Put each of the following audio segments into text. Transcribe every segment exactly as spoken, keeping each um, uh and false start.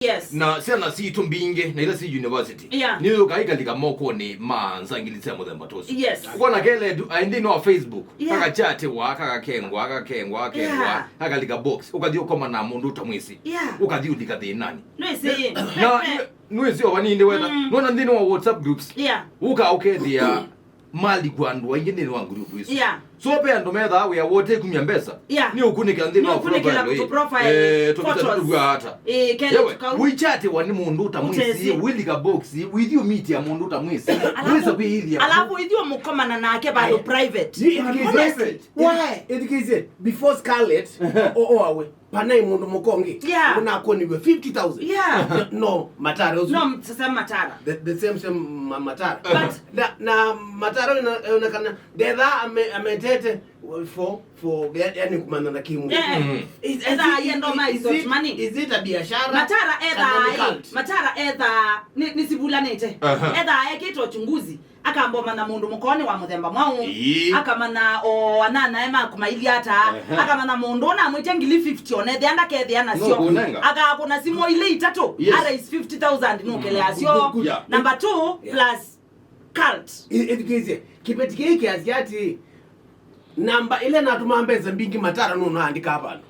Yes. Na syana sitũ mbingĩ, na ila si university, yeah, nĩyũkaa ikalika mokonĩ ma nzangili sya mũthemba ta ũsu. Yes. Ũkona keletu aĩ nthĩnĩ wa Facebook, yeah, kakachatiwa, kakakengwa, kakengwa, kakengwa, yeah, kakalika box, ũkathi ũkoma na mũndũ ũtamwĩsĩ. Yeah. Ũkathi ũlika thĩnanĩ. Nĩsĩ. Na nĩwĩsĩ o vanini wenda. Mm. Nona nthĩnĩ wa WhatsApp groups. Yeah. Ũka ũkethĩa malikwa andũ aingĩ nthĩnĩ wa group isu. Yeah. So ve andũ methaa wĩa wote kumya mbesa. Yeah. Nĩ ũkunĩkĩla nthĩnĩ wa profile. Nĩ ũkunĩkĩla profile. Eh, tũvisa photos. Tũvua ata. Eh, kele tukau. Wĩchatiwa nĩ mũndũ ũtamwĩsĩ, ũtesĩ, wĩlika box, wĩthi ũmitia mũndũ ũtamwĩsĩ. Alafu, wĩsa kwĩithia. Alafu ithi ũmũkomana nake vandũ private. Honestly. Why? Ĩthikĩĩsye, before Scarlett, o, o awe. Panai mũndũ mũka ũngĩ, yeah, ũnakũniw'e fifty thousand. Yeah. No, no, matara ũsu. No, sasa matara. The, the same, same ma-, matara. But na, na matara ĩna, ĩna kana ndetha ame-, ametete for, for, ya-, yani kumana na kimwili. Yeah. Mm. Is, is etha it, yendo is, is it, money. Is it a biashara? Matara etha kana nĩ ai, cult? Matara etha nĩ, nĩ sivulanĩte. Aha. Etha ekĩte uchunguzi. Akamba ũmanya mũndũ mũkonĩ wa mũthemba mwaũ. Ĩĩ. Akamanya o ananae maku mailyĩ ata. Ehe. Akamanya mũndũ ũnamwĩtya ngili fifty onethĩa ndakethĩa nasyo. Nũkũnenga. Akakũna simũ ilĩ itatũ. Yes. Ara is fifty thousand nũkeleasyo. Good, good. Yeah. Number two, yeah, plus cult. Ĩ-, ĩthikĩĩsye, kĩveti kĩĩ kĩasya atĩ, namba ĩla natũmaa mbesa mbingĩ matara nũnaandĩkaa vandũ.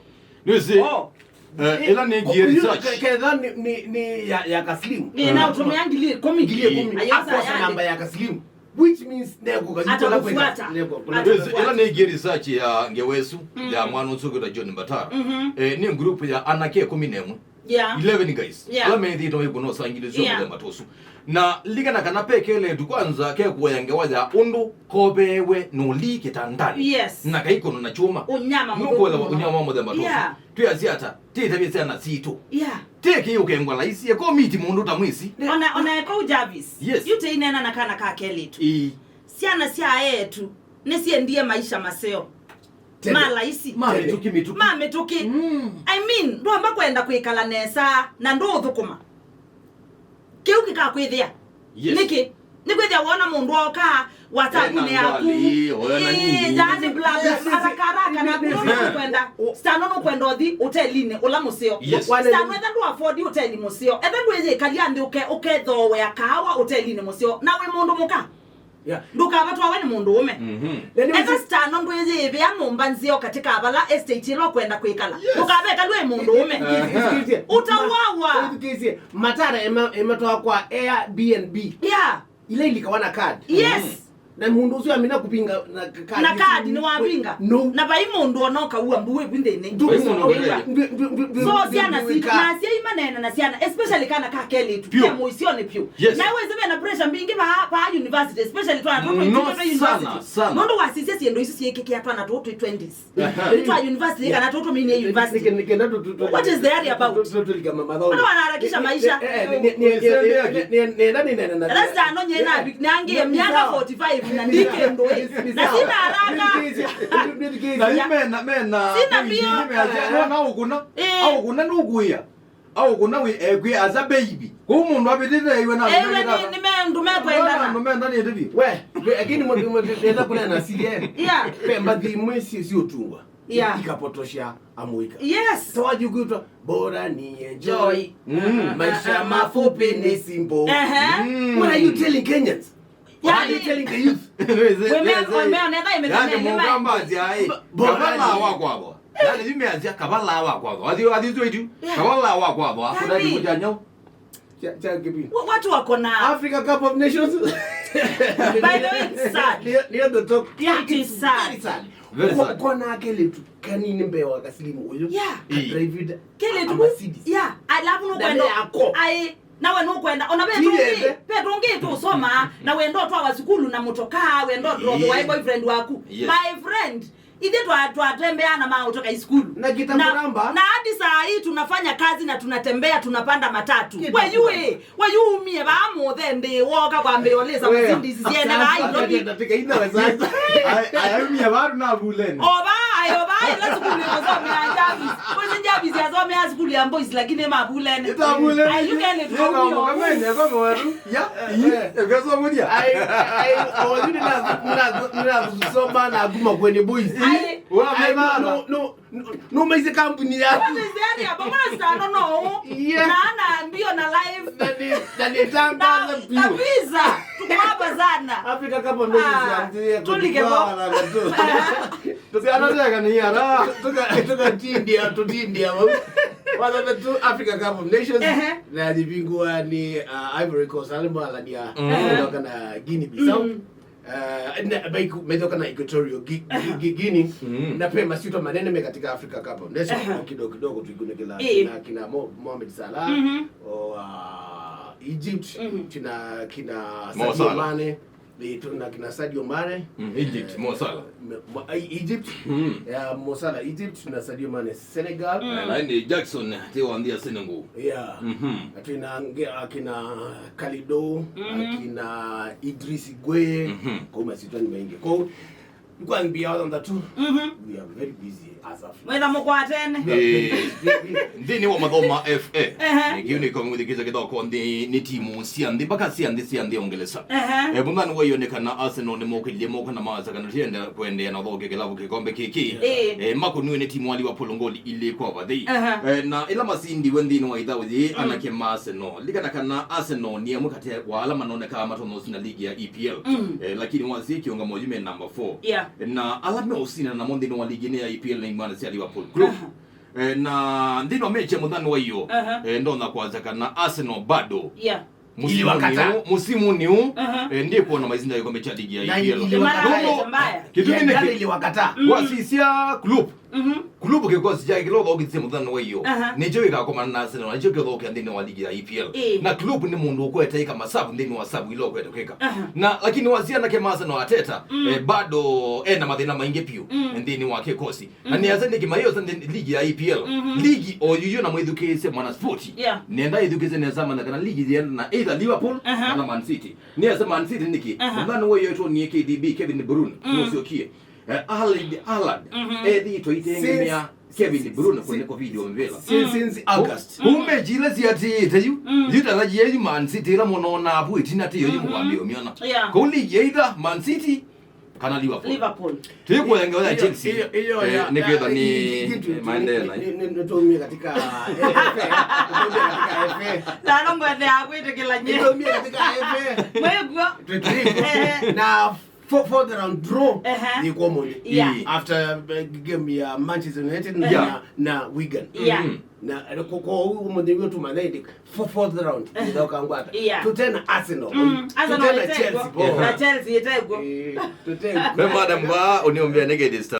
Nĩsĩ. Oh. Eh, ĩla nĩngie research. Ke-, ketha nĩ, nĩ, nĩ ya, ya Kaslim. Ĩ, na ũtũmĩa ngili ĩkũmi. Ngili ĩkũmi. Ayosa akosa yake namba ya Kaslim. Which means nekũka. Atakũfuata. Ĩla nĩngie research ya ngewa ĩsu, mm, ya mwana ũsu ũkwĩtwa John Mbatara. Mhm. Eh, nĩ group ya anake ĩkũmi na ĩmwe. Yeah. Eleven guys. Yeah. Ala methĩĩtwe maikũna ũsangĩlĩsyo, yeah, mũthemba ta ũsu. Na lilikana kana ve keletu kwanza kekũea ngewa ya ũndũ koveewe nũli kĩtandanĩ. Yes. Na kaikũnwa na kyũma. Ũnyama mũthũku mũno. Nũkũelewa ũnyama wa mũthemba ta ũsu. Yeah. Twĩasya ata? Tĩtavye syana sitũ. Yeah. Tĩkĩ ũkengwa laisi, eko miti mũndũ ũtamwĩsĩ. Ona, ona eko Jarvis. Yes. Yu tĩinena na kana ka kelĩtu. Ĩĩ. Syana sya eetu nĩsyendie maisha maseo. Tene. Ma laisi. Ma mĩtũkĩ, mĩtũkĩ. Ma mĩtũkĩ. Mm. I mean, ndwamba kwenda kwĩkala nesa na ndũũthũkũma. Kĩu kĩkakwĩthĩa. Yes. Nĩkĩ? Nĩkwĩthĩa wona mũndũ oka WhatsApp-inĩ yaku. Ena ngalĩ, oya na nini. Ĩĩ, yani bla, bla, haraka, haraka, na kũu nũkwenda. Stano nũkwenda ũthi ũtelinĩ ũla mũseo. Yes. Stano etha ndũ afford ũteli mũseo. Etha ndwĩyĩkalya nthĩ ũke-, ũkethooea kaawa ũtelinĩ mũseo. Na wĩ mũndũ mũka. Yeah. Ndũkavatwawe nĩ mũndũ ũme. Mhm. Etha Stano ndwĩyĩĩvĩa nyũmba nzeo katĩ ka vala estate ĩla ũkwenda kwĩkala. Yes. Ndũkavekalw'e mũndũ ũme. Ĩthikĩĩsye. Ũtauawa. Ĩthikĩĩsye. Matara ema-, ematwaa kwa Airbnb. Yeah. Ila ilikawa na card. Yes. Mm. Na mũndũ ũsu amina kũvinga na card. Na card nĩwavinga. No. Na vai mũndũ ona ũkaua mbu wĩvu nthĩnĩ. Vai mũndũ ũkaua. So syana si-, na asyai maneena na syana, especially kana ka kelĩtu, pure, ke mũisyonĩ vyũ. Yes. Na wĩsĩ ve na pressure mbingĩ va, va university, especially twana tũtũ twĩ university. No, sana, sana. Nũndũ wasisya syĩndũ isu syĩkĩkĩa twana tũtũ twĩ twenties. Aha. Nĩ twa university, yeah, kana tũtũminie university. Nĩ-, nĩ-, nĩkenda tũ-, tũ-, tũ-, what is the hurry about? Tũ-, tũ-, tũlika mamathau. Ana wanarikisha maisha. Eh, eh, nĩ-, nĩ-, nĩ-, nĩ-, nĩ-, nenda nĩ nenda na that's the ano nyena, nange miaka forty-five na ndike ndoi. Na sina haraka. Na ime na, me na, sina mbio. Ime aja, no, na ũkũna. Eh. Au ũkũna nũkũĩa. Au ũkũna wĩ, eh, kwĩ as a baby. Kũu mũndũ avĩtĩte iwe na ewe nĩ, nĩ me-, ndũ mekwendana. Andũ mendanĩte biũ. We, we, lakini mũndũ, mũndũ, ndenda kũneena siri, eh. Yeah. Ve mbathi imwe si, si ũtungwa. Yeah. Ikapotosha amũika. Yes. Tawaji kuitwa bora ni enjoy. Joy. Mm. Maisha mafupi ni simple. Ehe. Mm. What are you telling Kenyans? What are you telling the youth? Wĩme-, wĩmeonetha ĩmĩthenya ĩmwe. Mũkamba atia, eh, bora kavala ni wa kwavo. Yani, yu measya kavala wa kwavo. Athi, athi tu itu. Yeah. Kavala wa kwavo. Kũtaki kũjanya. Cha, cha kipi? Wa-, watu wako na Africa Cup of Nations. By the way, it's sad. Near, near the top. Yeah, it is sad. Very sad. Very sad. Kona kelĩtu kanini mbee wa Kaslimu ũyũ. Yeah. Ka drive it. Kelĩtu. A Mercedes. Yeah. Alafu nũkwenda. Ai, nawe nũkwenda. Ona ve tũngĩ, ve tũngĩ tũsoma, na wenda ũtwawa sukulu na mũtoka, wenda ũtwawa boyfriend waku. Yes. My friend, ithe twa-, twatembea na maũtoka sukulu. Na kitambo namba. Na hadi saa hii tunafanya kazi na tunatembea, tunapanda matatu. Kitambo namba. We yu, we yu umie vaa mũthe ndĩ woka kwambĩa ũlĩsa Mercedes syene vaa Nairobi. Aya, aya umie vaa na vuleni. Oba, ayo vaa ila sukulu ĩkũsomea Jarvis. Kwĩsĩ Jarvis yasomea sukulu ya boys lakini mavulene. Ita vuleni. Ayu kene tukaumio. Kamene kwa mwaru. Ya, eh, eh. Ekasomudia. Ai, ai, oyu nĩna-, nĩna-, nĩnakusoma na kuma kwenye boys. Ai, wameva no, no, no, no, maise kambuni ya. Wameze ari aba, mbona sitano no? Yeah. Na ana mbio na live. Na ni, na ni tangaza na, na biũ. Pizza, tuko hapa sana. Africa Cup of Nations. Ah, ya ndio tulike kwa bo. Wana na tu. Tusianateka ni yara. Tuka, tukatindia, tutindia. Wana tu Africa Cup of Nations. Ehe. Na yavingwa ni, uh, Ivory Coast, ale malania. Mm. Kana Guinea Bissau. Mm. Uh, na, baiku, methoka na Equatorial Gi-, Gi-, Gi-, Guinea. Mm. Na pe masuta manene me katika Africa Cup. Ndeso kidogo kidogo tuikunekela. Eh. Kina, kina Mo-, Mohamed Salah, mhm, o, uh, Egypt, mhm, kina, kina Mo Sadio Salah. Mane, eh, tu-, na kina Sadio Mane. Mm, Egypt, eh, Mo Salah. Me-, Mo-, ai-, Egypt, mm, ya Mo Salah, Egypt, na Sadio Mane, Senegal. Mm. Eh, na ni Jackson, te wa nthĩ ya Senegal. Yeah. Mhm. Na twina nge-, akina Kalidou, mhm, akina Idris Gueye, mhm, kwa masitwa ni maingi. Kwa, kwa mbia wa thantatu, mhm, we are very busy as Africans. Mwĩtha mũkwatene. Eh, nthĩnĩ wa mathomo ma F A. Ehe. Nĩkĩo nĩkomwĩthĩkĩza kĩthoko nthĩ nĩ timu cia nthĩ, mpaka cia nthĩ, cia nthĩ ongelesa. Ehe. Eh, mũthani waionekana Arsenal nĩmokĩlile moko na maasa kana tienda kwendeea na ũthoke kĩlavu kĩkombe kĩkĩ. Ĩĩ. Eh, makũniwe nĩ timu wa Liverpool ngoli ilĩ kwa vathei. Ehe. Eh, na ĩla masindiwe nthĩnĩ wa ithaũ yĩĩ, mm, anake ma Arsenal. Likana kana Arsenal nĩ amwe katĩ wa ala manonekaa matonya ũsina ligi ya E P L. Mm. Eh, lakini wasie kĩũngamo yu me number four. Yeah. Na ala meũsina namo nthĩnĩ wa ligi nĩ ya E P L na imwana sya Liverpool. Group. Aha. Eh, na nthĩnĩ wa mechi ya mũthani wa iyo, aha, eh, ndona kwanza kana Arsenal bado. Yeah. Mũsimũ nĩ ũũ, mũsimũ nĩ ũũ, aha, eh, ndikwona maisinda gĩkombe kya ligi ya E P L. Nũndũ, kĩtumi nĩ kĩ? Wasisya Klopp. Mhm. Klopp kĩkosi kyake kĩla ũthaũkĩthisye mũthano wa iyo. Aha. Nĩkyo gĩkakomana na Arsenal, nĩkyo kĩũthaũkĩa nthĩnĩ wa ligi ya E P L. Ĩĩ. Na Klopp nĩ mũndũ ũkwete ĩka masavu nthĩnĩ wa savu ila ũkwete kwĩka. Aha. Na, lakini wasya anake ma Arsenal Arteta, mm, eh, bado ena mathĩna maingĩ piũ, mm, nthĩnĩ wa kĩkosi. Na, mhm, nĩasa nĩkĩ mayosa nthĩ ligi ya E P L. Mhm. Ligi o yuyo na mwĩthukĩĩsye mwana sport. Yeah. Nenda ĩthukĩĩsye nesa manya kana ligi yenda na either Liverpool, aha, kana Man City. Nĩasa Man City nĩkĩ? Aha. Mwana ũyũ etwonie K D B, Kevin De Bruyne, mm, nũsyokie. Eh, Erling Haaland, mhm, ethĩĩtwe itengemea Kevin De Bruyne kũnĩ covid wa mĩvĩla. Since, since August. Kũu mechi ila siatĩĩte yu, mm, yu ta yeyu Man City ila mũnona avu ĩtina tĩ yo yu, mhm, mũkwambĩo myona. Yeah. Kũu ligi either Man City, kana Liverpool. Liverpool. Twĩkũya ngewa ya Chelsea. Iyo, iyo, eh, ya, nĩketha ya, nĩ, i-, i-, i-, maendelee na nĩ, nĩ, nĩtwaumie katika F A. Nĩtwaumie katika F A. Nano ngwende ya kwĩtĩkĩla nye. Nĩtwaumie katika F A. Mwĩkw'o. Twĩtĩkĩla. Ehe. Na fo-, fourth round draw, ehe, yĩkwa mũnthĩ. Yeah. After, uh, game ya Manchester United na, yeah, na, na Wigan. Yeah. Mm. Na, eh, ko-, ko-, ũmũnthĩ wĩu tũmanya ĩndĩ fo-, fourth round, eh, ĩthaũka ngwata. Yeah. Tũte na Arsenal. Mm, Arsenal tũte na ĩtengwa. Chelsea, bo. Na Chelsea ĩtengwa. Eh, tũtengwa. Ve madam va, ũnĩũmbĩa nĩ Gladys